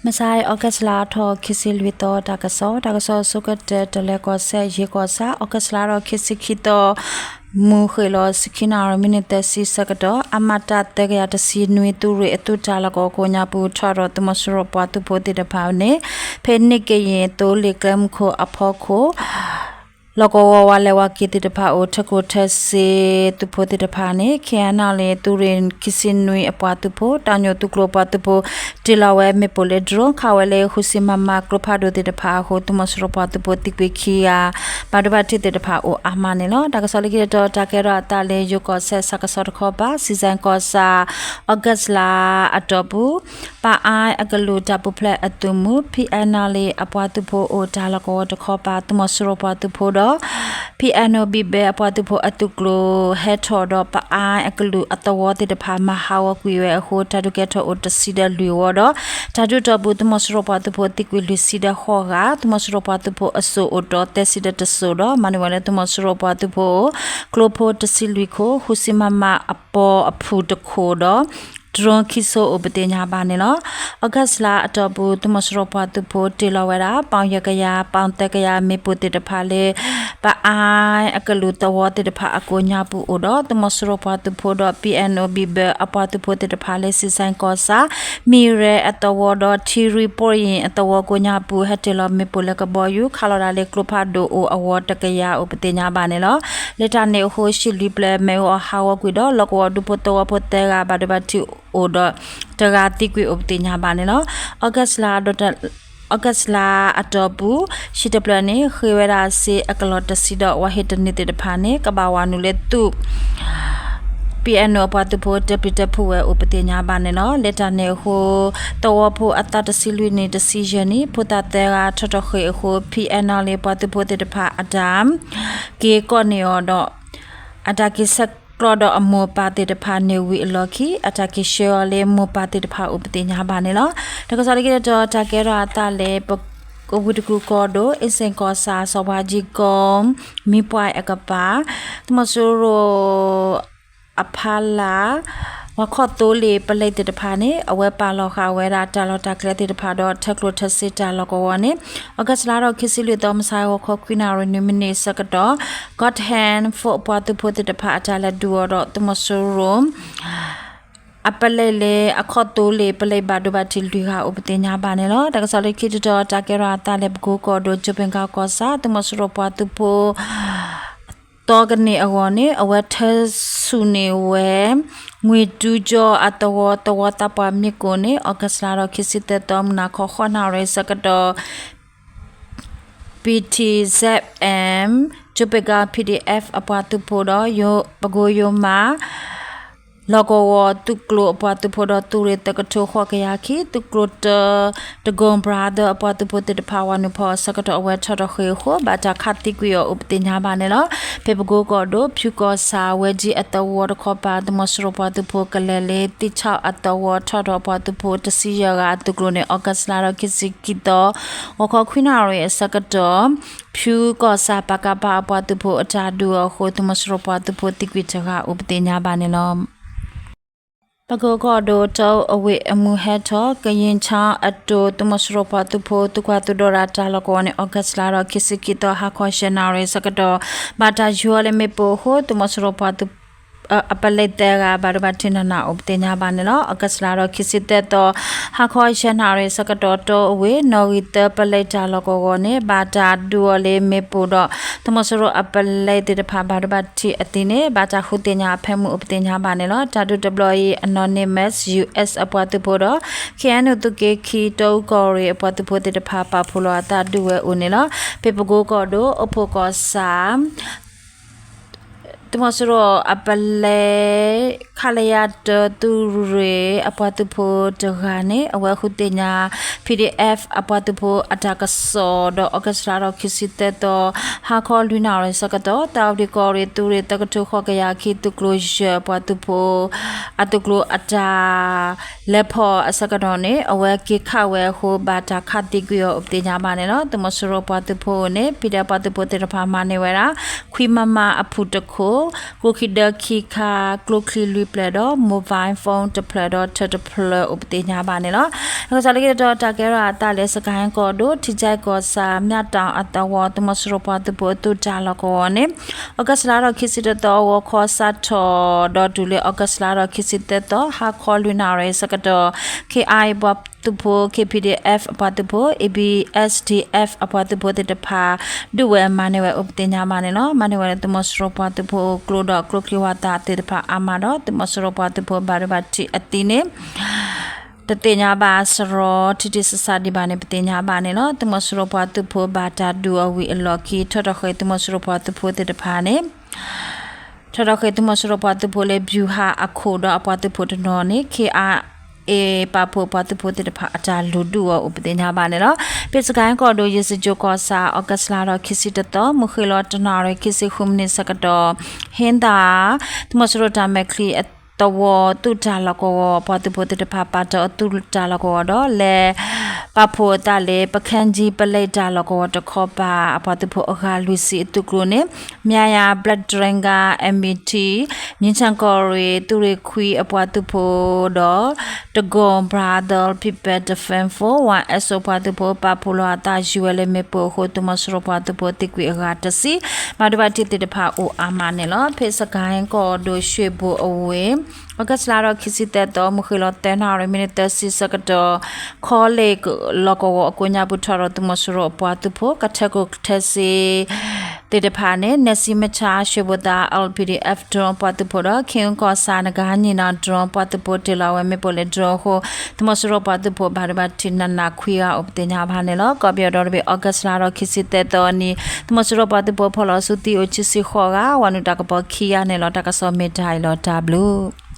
မဆါအံၤ August လါထီၣ်ခံဆံလွံၢ်သီ တၢ်ကစီၣ်, တၢ်ကစီၣ်ဆိကတၢၢ် တလဲၤကီၢ်စဲၣ် ယ့ၢ်ကီၢ်ဆၣ် August လါထီၣ်ခံဆံခံသီ မုၢ်ဃ့ၢ်လီၤ ဆံခံနၣ်ရံၣ် မံးနံးသၢဆံဆၢကတီၢ် အမတ သၢကယၤတဆံနွံ သုးရ့ၣ်အသုးတၢ်လီၢ်ကဝီၤကိးညါပူၤ ထီၣ်ဒီးသုးမီၤစိရိၤပှၤသုးဖိသ့ၣ်တဖၣ်န့ၣ် ဖဲန့ၣ်ကယံၣ်သိလ့ၣ်ကျဲမုၢ်ခိၣ်အဖီခိၣ် လီၢ်ကဝီၤဝၤလဲၤဝၤက့ၤသ့ၣ်တဖၣ်အိၣ် ထၢကျိထၢစ့သုးဖိသ့ၣ်တဖၣ်န့ၣ် ခ့ၣ်အဲၣ်နီၣ်လ့ၣ် သုးရ့ၣ်ခံဆံနွံအပှၤသုးဖိ တၢ်ညိၣ်သုးကျိၤအပှၤသုးဖိ တ့ၢ်လီၤဝဲမ့ၣ်ပိၢ်လၢ drone ခးဝဲလၢ ဃုဆံ မမ ကျိဖးဒိၣ်သ့ၣ်တဖၣ်အဃိ သုးမီၤစိရိၤပှၤသုးဖိသံကွံာ်ခံဂၤ ဘၣ်ဒိဘၣ်ထံးသ့ၣ်တဖၣ်အိၣ်အါမးန့ၣ်လီၤ. တၢ်ကစီၣ်လၢခံတတီၤ တၢ်ကဲထီၣ်အသးလၢ ယိၤကီၢ်စဲၣ် ဆၣ်ကဆီတခီပၤ စံစဲၣ်ကီၢ်ဆၣ် August လါအတီၢ်ပူၤ ပအါအကလုာ်တၢ်ပူၤဖျဲးအသုးမုၢ် ဖံအဲၣ်နီၣ်လ့ၣ် အပှၤသုးဖိအိၣ်တၢ်လီၢ်ကဝီၤတခီပၤ သုးမီၤစိရိၤပှၤသုးဖိဒီး ဖံအဲၣ်နီၣ်ဘံၣ်ဘဲအပှၤသုးဖိအသုးကျိၤ ဟဲထီၣ်ဒီးပအါအကလုာ်အသဝီသ့ၣ်တဖၣ် မၤဟးဂီၤကွံာ်ဝဲအဃိ တၢ်ဒုးကဲထီၣ်အိၣ်တဆံဒီးလွံၢ်ဝီဒီး တၢ်ဒုးတီၢ်ပူၤ သုးမီၤစိရိၤပှၤသုးဖိသံကွံာ်လွံၢ်ဆံဒီးဃိးဂၤ, သုးမီၤစိရိၤပှၤသုးဖိအစိၣ်အိၣ်တီသၢဆံဒီးတစိၣ်ဒီး မၤန့ၢ်ဝဲလၢသုးမီၤစိရိၤပှၤသုးဖိ ကျိဖိတဆံလွံၢ်ခိၣ် ဃုဆံ မမ အပီအဖုၣ်တခိၣ်ဒီး drone ခံစိအိၣ်ပသ့ၣ်ညါဘၣ်န့ၣ်လီၤ. August လါအတီၢ်ပူၤ သုးမီၤစိရိၤပှၤသုးဖိတ့ၢ်လီၤဝဲဒၣ် ပီၣ်ယဲၢ်ကယၤ ပီၣ်သၢကယၤ မ့ၣ်ပိၢ်သ့ၣ်တဖၣ်လၢ ပအါအကလုာ်သဝီသ့ၣ်တဖၣ်အကိးညါပူၤအိၣ်ဒီး သုးမီၤစိရိၤပှၤသုးဖိဒီး ပံအဲၣ်နီၣ်ဘံၣ်ဘဲအပှၤသုးဖိသ့ၣ်တဖၣ်လၢ စံစဲၣ်ကီၢ်ဆၣ် မံၤရဲအသဝီဒီး ထံရံၣ်ပီၣ်ယံၣ်အသဝီကိးညါပူၤ ဟဲတ့ၢ်လီၤမ့ၣ်ပိၢ်လၢကဘီယူၤ ခးလီၤဒၣ်လၢကျိဖးဒိၣ်အိၣ်အဝီတကယၤအိၣ်ပသ့ၣ်ညါဘၣ်န့ၣ်လီၤ. လၢတၢ်န့ၣ်အဃိ ဟံၣ်လွံၢ်ဖျၢၣ်မ့ၣ်အူအီၣ်ဟးဂီၤကွံာ်ဒီး လီၢ်ကဝီၤဒူဖိသဝီဖိသၢဂၤ ဘၣ်ဒိဘၣ်ထံးအိၣ်ဒီး တဂၤသံကွံာ်အိၣ်ပသ့ၣ်ညါဘၣ်န့ၣ်လီၤ. August လါအတီၢ်ပူၤ ဟံၣ်တဖျၢၣ်န့ၣ် ဃ့ဝဲဒၣ်စ့အကလီၢ်တဆံဒီး ဝၤဟ့ၣ်တနံၤသ့ၣ်တဖၣ်န့ၣ် ကဘၣ်ဝၤနုာ်လၢသုး ပံအဲၣ်နီၣ်အပှၤသုးဖိ တၢပျံၤတၢဖုးဝဲအိၣ်ပသ့ၣ်ညါဘၣ်န့ၣ်လီၤ. လၢတၢ်န့ၣ်အဃိ သဝီဖိအသးတဆံလွံၢ်နံၣ် တဆံယဲၢ်နံၣ် ဖိသၣ်သၢဂၤထီၣ်ထီၣ်ဃ့ၢ်အဃိ ဖံအဲၣ်နီၣ်လ့ၣ်ပှၤသုးဖိသ့ၣ်တဖၣ်အတၢ် က့ၤကိးန့ၢ်အီၤဒီး အတၢ်က့ၤဆဲးကျိးဒီးအမိၢ်ပၢ်သ့ၣ်တဖၣ်န့ၣ်ဝံၤအလီၢ်ခံ အတၢ်က့ၤဆှၢအီၤလၢမိၢ်ပၢ်သ့ၣ်တဖၣ်အိၣ်ပသ့ၣ်ညါဘၣ်န့ၣ်လီၤ. တၢ်ကစီၣ်လၢခံတတီၤ တၢ်ကဲထီၣ်အသးလၢ ပဝ့ၢ်တကူၣ်ကီၢ်ဒိၣ် အ့စ့ၣ်ကီၢ်ဆၣ် စီၤဘးကၠံကီ မံပှဲၤအကပၤ သုးမီၤစိရိၤ အဖီလာ် ဝၤခီၣ်သိလ့ၣ်ပလဲၣ်သ့ၣ်တဖၣ်န့ၣ် အဝဲပာ်လီၤဃာ်ဝဲဒၣ်တၢ်လီၢ်တၢ်ကျဲသ့ၣ်တဖၣ်ဒီး ထၢကျိထၢစ့တၢ်လီၢ်ကဝီၤန့ၣ် August လါထီၣ်ခံဆံလွံၢ်သီ မုၢ်ဆါဂီၤခီခွံနၣ်ရံၣ်နွံမံးနံးအဆၢကတီၢ် ကီၢ်ထၣ် Force အပှၤသုးဖိသ့ၣ်တဖၣ်အတၢ်လဲၤဒုးအီၤဒီး သုးမီၤစိရိၤ အပလဲၣ်လၢအခီၣ်သိလ့ၣ်ပလဲၣ်ဘၣ်ဒိဘၣ်ထံးလွံၢ်ဂၤအိၣ်ပသ့ၣ်ညါဘၣ်န့ၣ်လီၤ. တၢ်ကစီၣ်လၢခံတတီၤ တၢ်ကဲထီၣ်အသးလၢပကိကီၢ်ဒိၣ် ကၠိဘ့ၣ်ကီၢ်ဆၣ် သုးမီၤစိရိၤပှၤသုးဖိ သီကန့ၢ်အဂီၢ်န့ၣ် အဝဲထၢဆူၣ်န့ၢ်ဝဲ ငွေတူးကျော် အသဝီ သဝီသးပှၢ်မ့ၢ်ကိၣ်န့ၣ် August လါထီၣ်ခံဆံသၢသီ မုၢ်နၤခီဃိးနၣ်ရံၣ်အဆၢကတီၢ် ပံၣ်ထံၣ် ဇၣ်အၣ် ကၠိဘ့ၣ်ကီၢ် ပီၣ်ဒီအ့ၣ်ပှၤသုးဖိဒီး ပကိယိမး လီၢ်ကဝီၤသုးကျိၤအပှၤသုးဖိဒီး သုးရ့ၣ်သၢကထိဃိးကယၤခံ သုးကျိၤတၢ တကိၣ် brother အပှၤသုးဖိသ့ၣ်တဖၣ် ဝၤနုာ်ဖီအဆၢကတီၢ် အဝဲထီၣ်ထီၣ်ဃ့ၢ်အဃိ ဘၣ်တၢ်ခးသံကွံာ်အီၤအိၣ်ပသ့ၣ်ညါဘၣ်န့ၣ်လီၤ. ဖဲပကိကီၢ်ဒိၣ် ဖၠူကီၢ်ဆၣ် ဝဲကၠံအသဝီတခီပၤ သုးမီၤစိရိၤပှၤသုးဖိကလဲၤလၢ သံၣ်ဆီၣ်အသဝီ ထီၣ်ထီၣ်အပှၤသုးဖိတဆံယဲၢ်ဂၤအသုးကျိၤန့ၣ် August လါထီၣ်ခံဆံခံသီ ဂီၤခီခွံနၣ်ရံၣ်အဆၢကတီၢ် ဖၠူကီၢ်ဆၣ် ပကဖ အပှၤသုးဖိအတၢ်ဒုးအီၤအဃိ သုးမီၤစိရိၤပှၤသုးဖိသံကွံာ်တဂၤအိၣ်ပသ့ၣ်ညါဘၣ်န့ၣ်လီၤ. ပကိကီၢ်ဒိၣ် တီအဝ့ၢ်အမုၢ်ဟဲထီၣ် ကယ့ၣ်ခၠါအတိၢ် သုးမီၤစိရိၤပှၤသုးဖိ သုးကွၢ်သုးဒီတၢ်လီၢ်ကဝီၤန့ၣ် August လါထီၣ်ခံဆံခံသီ ဟါခီယဲၢ်နၣ်ရံၣ်အဆၢကတီၢ် ဘၣ်တၢ်ယူၤအီၤလၢမ့ၣ်ပိၢ်အဃိ သုးမီၤစိရိၤပှၤသုး အပလဲၣ်သၢဂၤ ဘၣ်ဒိဘၣ်ထံးနးနးအိၣ်ပသ့ၣ်ညါဘၣ်န့ၣ်လီၤ. August လါထီၣ်ခံဆံသၢသီ ဟါခီယဲၢ်နၣ်ရံၣ်အဆၢကတီၢ် တီအဝ့ၢ် နီၣ်ဂံၢ်သၢပလဲၣ်တၢ်လီၢ်ကဝီၤန့ၣ် ဘၣ်တၢ်ဒုးအီၤလၢမ့ၣ်ပိၢ်ဒီး သုးမီၤစိရိၤအပလဲၣ်သ့ၣ်တဖၣ် ဘၣ်ဒိဘၣ်ထံးအသံန့ၣ် ဘၣ်တၢ်ဃုသ့ၣ်ညါအဖၢမုၢ်အိၣ်ပသ့ၣ်ညါဘၣ်န့ၣ်လီၤ. တၢ်ဒုးတဘျီအံၤ Anonymous US အပှၤသုးဖိဒီး ခ့ၣ်အဲၣ်ယူၣ် သုးက့ခံ တီအူကီၢ်ရ့ၣ်အပှၤသုးဖိသ့ၣ်တဖၣ် ပာ်ဖှိၣ်လီၤအသးဒုးဝဲအိၣ်န့ၣ်လီၤ. ဖဲပကိကီၢ်ဒိၣ် အိၣ်ဖှိၣ်ကီၢ်ဆၣ် သုးမီၤစိရိၤအပလဲၣ် ခလရ တၢ သုးရ့ၣ်အပှၤသုးဖိတဂၤန့ၣ် အဝဲဃုသ့ၣ်ညါ PDF အပှၤသုးဖိအတၢ်ကစီၣ်ဒီး August လါထီၣ်ခံဆံသၢသီ ဟါခီလွံၢ်နၣ်ရံၣ်အဆၢကတီၢ် သဝီပူၤကီၢ်ရ့ၣ် သုးရ့ၣ်သၢကထိဃိးကယၤခံ သုးကျိၤယဲၢ်အပှၤသုးဖိ အသုးကျိၤအတၢ် လဲၤဖီၣ်အဆၢကတီၢ်န့ၣ် အဝဲက့ၤခးဝဲအဃိ ဘၣ်တၢ်ခးသံကွံာ်အီၤအိၣ်ပသ့ၣ်ညါဘၣ်န့ၣ်လီၤ. သုးမီၤစိရိၤပှၤသုးဖိန့ၣ် PDF ပှၤသုးဖိသ့ၣ်တဖၣ်မၤန့ၢ်ဝဲဒၣ် ခွံ မမ အဖုၣ်တခိၣ် ကျိချံဒၢခံခါ, ကျိချံလွံၢ်ဖျၢၣ်ဒီး mobile phone တဖျၢၣ်ဒီးထၢၣ်တဖျၢၣ်အိၣ်ပသ့ၣ်ညါဘၣ်န့ၣ်လီၤ. နကစးလၢက့ၤတတီၤတၢ်ကဲထီၣ်အသးလၢ စကဲၣ်ကီၢ်ဒိၣ် ထံကၠဲၣ်ကီၢ်ဆၣ် မၠၣ်တၣ်အသဝီ သုးမီၤစိရိၤပှၤသုးဖိအသုးတၢ်လီၢ်ကဝီၤန့ၣ် August လါထီၣ်ခံဆံတသီ ဂီၤခီစးထီၣ်ဒီးတုၤလၢ August လါထီၣ်ခံဆံသၢသီ ဟါခီလွံၢ်နၣ်ရံၣ်ဆၢကတီၢ် ခ့ၣ်အါအ့ၣ်ပှၤသုးဖိ, ခ့ၣ်ပံၤဒံၣ်အ့ၣ်ပှၤသုးဖိ, အ့ၣ်ဘံၣ်အ့ၣ်ဒံၣ်အ့ၣ်ပှၤသုးဖိသ့ၣ်တဖၣ် ဒုးဝဲမၤန့ၢ်ဝဲအိၣ်ပသ့ၣ်ညါဘၣ်န့ၣ်လီၤ. မၤန့ၢ်ဝဲလၢသုးမီၤစိရိၤပှၤသုးဖိကျိဒီးကျိချံဝးသးသ့ၣ်တဖၣ်အါမးဒီး သုးမီၤစိရိၤပှၤသုးဖိဘၣ်ဒိဘၣ်ထံးအသံန့ၣ် တသ့ၣ်ညါဘၣ်စရီ ထံထံဆးဆးဒံးဘၣ်န့ၣ် ပသ့ၣ်ညါဘၣ်န့ၣ်လီၤ. သုးမီၤစိရိၤပှၤသုးဖိဘၣ်တၢ်ဒုးအီၤဝံၤအလီၢ်ခံ ထီထီၣ်ဃ့သုးမီၤစိရိၤပှၤသုးဖိသ့ၣ်တဖၣ်န့ၣ် ထီထီၣ်ဃ့သုးမီၤစိရိၤပှၤသုးဖိလၢ ဗျူဟာအခိၣ်ဒီးအပှၤသုးဖိတနီၤန့ၣ် ခ့ၣ်အါအ့ၣ်ပာ်ဖှိၣ်ပှၤသုးဖိသ့ၣ်တဖၣ်အတၢ်လူၤဒုးအီၤအိၣ်ပသ့ၣ်ညါဘၣ်န့ၣ်လီၤ. ဖဲစကဲၣ်ကီၢ်ဒိၣ် ယ့ၣ်စကၠိၣ်ကီၢ်ဆၣ် August လါထီၣ်ခံဆံတသီ မုၢ်ဃ့ၢ်လီၤတနၣ်ရံၣ်ခံဆံဃုမံးနံးဆၢကတီၢ် ဟ့ၣ်သၣ် သုးမီၤစိရိၤတၢ်မဲာ်ချံအသဝီ သုးတၢ်လီၢ်ကဝီၤ ပှၤသုးဖိသ့ၣ်တဖၣ် ပာ်တ့ၢ်အသုးတၢ်လီၢ်ကဝီၤဒီး လဲၤပာ်ဖှိၣ်အသးလၢ ပခဲကၠံပလဲတၢ်လီၢ်ကဝီၤတခီပၤ အပှၤသုးဖိအဂၤလွံၢ်ဆံအသုးကျိၤန့ၣ် မၠါယၤ Black Dragon MBT မြင်းခြံကီၢ်ရ့ၣ် သုးရ့ၣ်ခွံအပှၤသုးဖိဒီး တကီၢ် Brother People Defense Force ဝါ အ့ၣ်စိ ပှၤသုးဖိ ပာ်ဖှိၣ်လီၤအသးယုၢ်ဝဲလၢမ့ၣ်ပိၢ်အဃိ သုးမီၤစိရိၤပှၤသုးဖိသံကွံာ်အဂၤတဆံ ဘၣ်ဒိဘၣ်ထံးသ့ၣ်တဖၣ်အိၣ်အါမးန့ၣ်လီၤ. ဖဲစကဲၣ်ကီၢ်ဒိၣ် ရွှေဘိုအဝ့ၢ် August လါထီၣ်ခံဆံသၢသီ မုၢ်ဃ့ၢ်လီၤသၢနၣ်ရံၣ် မံးနံးသၢဆံဆၢကတီၢ် ခီလ့ၣ်လီၢ်ကဝီၤအကိးညါပူၤ ထီၣ်ဒီးသုးမီၤစိရိၤအပှၤသုးဖိ ကထၢကိၣ်ကထၢစ့ သ့ၣ်တဖၣ်န့ၣ် နဲၣ်စံမဆါ ရွှေဘိုသာ LPDF drone ပှၤသုးဖိဒီး ခ့ၣ်အူကီၢ်ဆၣ် နကါနံၣ်နီၤ drone ပှၤသုးဖိတ့ၢ်လီၤဝဲမ့ၣ်ပိၢ်လၢ drone အဃိ သုးမီၤစိရိၤပှၤသုးဖိဘၣ်ဒိဘၣ်ထံးနးနးခွံဂၤအိၣ်ပသ့ၣ်ညါဘၣ်န့ၣ်လီၤ. ကီၢ်ပယီၤဒီတဘ့ၣ် August လါထီၣ်ခံဆံသၢသီအနံၤ သုးမီၤစိရိၤပှၤသုးဖိဖီၣ်လီၤဆူသံအိၣ်ခံဆံဃိးဂၤ ဝၤနုာ်တၢ်ကပီၤခံဂၤန့ၣ်လီၤ. တၢ်ကစီၣ်မ့ၢ်တၢ်အံၤလီၤ. တၢ်ဘျုး